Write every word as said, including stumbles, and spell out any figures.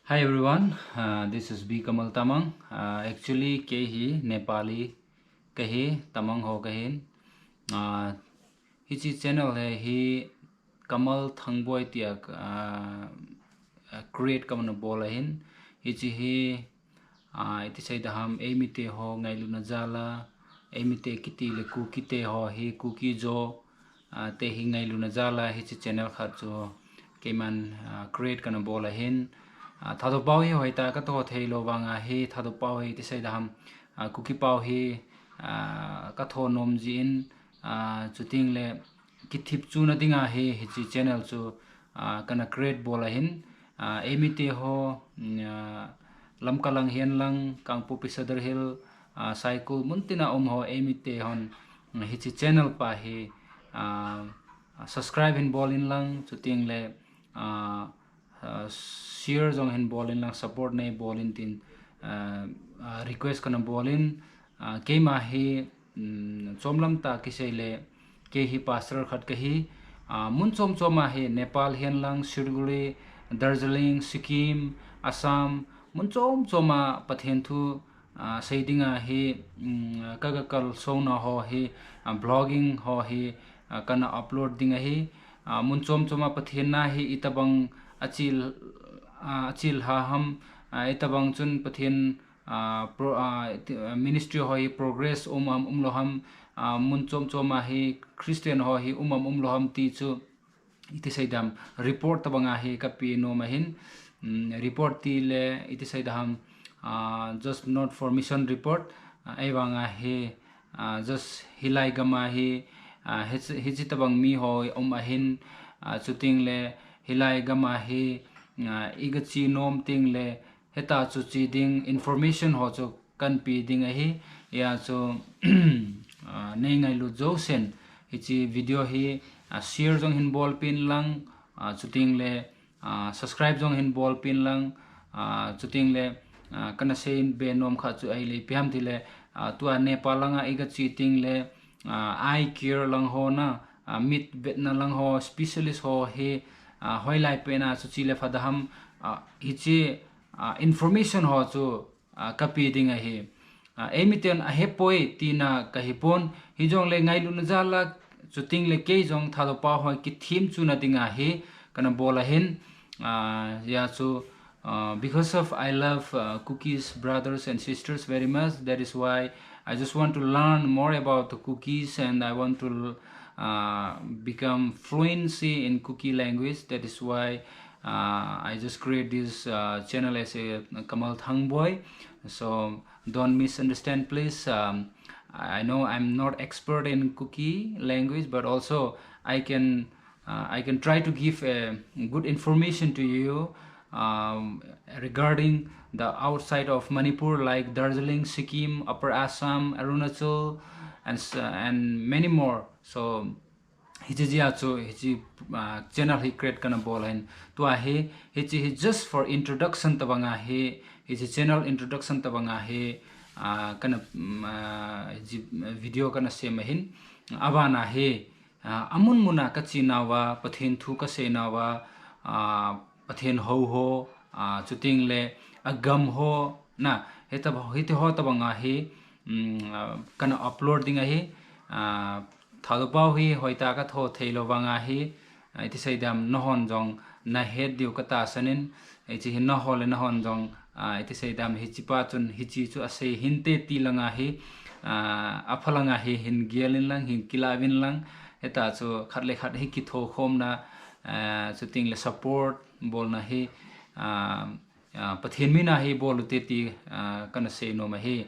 Hi everyone, uh, this is B Kamal Tamang. Uh, actually, kei hi Nepali kahi, Tamang ho kahin. Uh, hichi channel hi, hi Kamal Thangboi tia, uh, uh, create kamana bol ahin. Hichi hi, uh, iti seida ham, eimite ho ngailutna jal a, eimite kiti le Kuki te ho hi, Kuki-Zo, uh, te hi ngailutna jal a hichi channel khat chu keiman, uh, create kana bol ahin. Uh, Thadou pao hi hoitah a katho thei lou vang a hi, Thadou pao hi iti seida ham, uh, Kuki pao hi, uh, katho nom jin, uh, chuteng le kithip chu na ding a hi, hichi channel chu, uh, kana create bol ahin. Uh, eimite ho, mm, uh, Lamka lang hihen lang, Kangpokpi Sadar Hill, uh, Saikul mun tina um ho eimite hon, mm, hichi channel pa hi, uh, subscribe hin bol in lang, chuteng le, uh, uh, share jong hin bol in lang, support nei bol in tin, uh, uh, request kana bol in, uh, keima hi, um, chomlam tah kisei le, kei hi pastor khat kahi, uh, mun chom chom a hi, Nepal hihen lang, Siliguri, Darjeeling, Sikkim, Assam, mun chom chom a Pathen thu, uh, sei ding a hi, um, ka, ka kalsona ho hi, uh, blogging ho hi, uh, kana upload ding ahi, uh, mun chom chom a Pathen na hi itobang achil, uh, achil ha ham, uh, itobang chun Pathen, uh, pro-, uh, ti-, uh, ministry ho hi progress um am um lou ham, uh, mun chom chom a hi Christian ho hi um am um lou ham ti chu iti seida ham, report tobang a hi kape nom ahin, mm, report ti le iti seida ham, uh, just not for mission report, uh, ahivang a hi, uh, just hilai gam a hi, uh, hichi, hichi tobang mi ho um ahin, uh, chuteng le hilai gam a hi, uh, i gache nom teng le, hetah chu che ding information ho chu kahin pe ding ahi, hijeh chun, ah, nei ngailut jousen, hichi video hi, ah, share jong hin bol peh in lang, ah, chuteng le, ah, subscribe jong hin bol peh in lang, ah, chuteng le, ah, kana seibe nom khat chu ahile ipi ham tile, ah, tua Nepal lang a i gache teng le, ah, eye care lang ho na, ah, mit vetna lang ho, specialist ho hi, ah, hoilai pen a chu che le fa da ham, ah, hichi, ah, information ho chu, ah, kape ding ahi. Ah, eimiten ahepoi tina kahi pon, hijongle ngailutna jal a, chuteng le kei jong Thadou pao ho kithem chu na ding a hi, kana bol ahin, ah, hijeh chun, uh, because of I love, uh, Kukis brothers and sisters very much. That is why I just want to learn more about the Kukis, and I want to, uh, become fluency in Kuki language. That is why, uh, I just create this, uh, channel as a Kamal Thangboi. So don't misunderstand, please. Um, I know I'm not expert in Kuki language, but also I can, uh, I can try to give a good information to you, um, regarding the outside of Manipur, like Darjeeling, Sikkim, Upper Assam, Arunachal, and s-, and many more. So, hichi jeh a chu, hichi, ah, channel hi create kana bol ahin. Tua hi, hichi hi just for introduction tobang a hi, hichi channel introduction tobang a hi, ah, kana, mm, ah, hichi video kana sem ahin. Aban a hi, ah, amun mun a kache nauva, Pathen thu kasei nauva, ah, Pathen hou ho, ah, chuteng le agam ho, na, hita, hiti ho tobang a hi, mm, ah, kana upload ding ahi, ah, Thadou pao hi hoitah a katho thei lou vang a hi, ah, iti seida ham, nahon jong nahet diu katahsan in, hichi hi naho le nahon jong, ah, iti seida ham, hichi pa chun hichi chu asei hinte ti lang a hi, ah, apha lang a hi hin gel in lang, hin kilah uvin lang, hetah chu khat le khat hi kithokhomna, ah, chuteng le support bolna hi, ah, ah, Pathen min a hi bol ute ti, ah, kana sei nom ahi.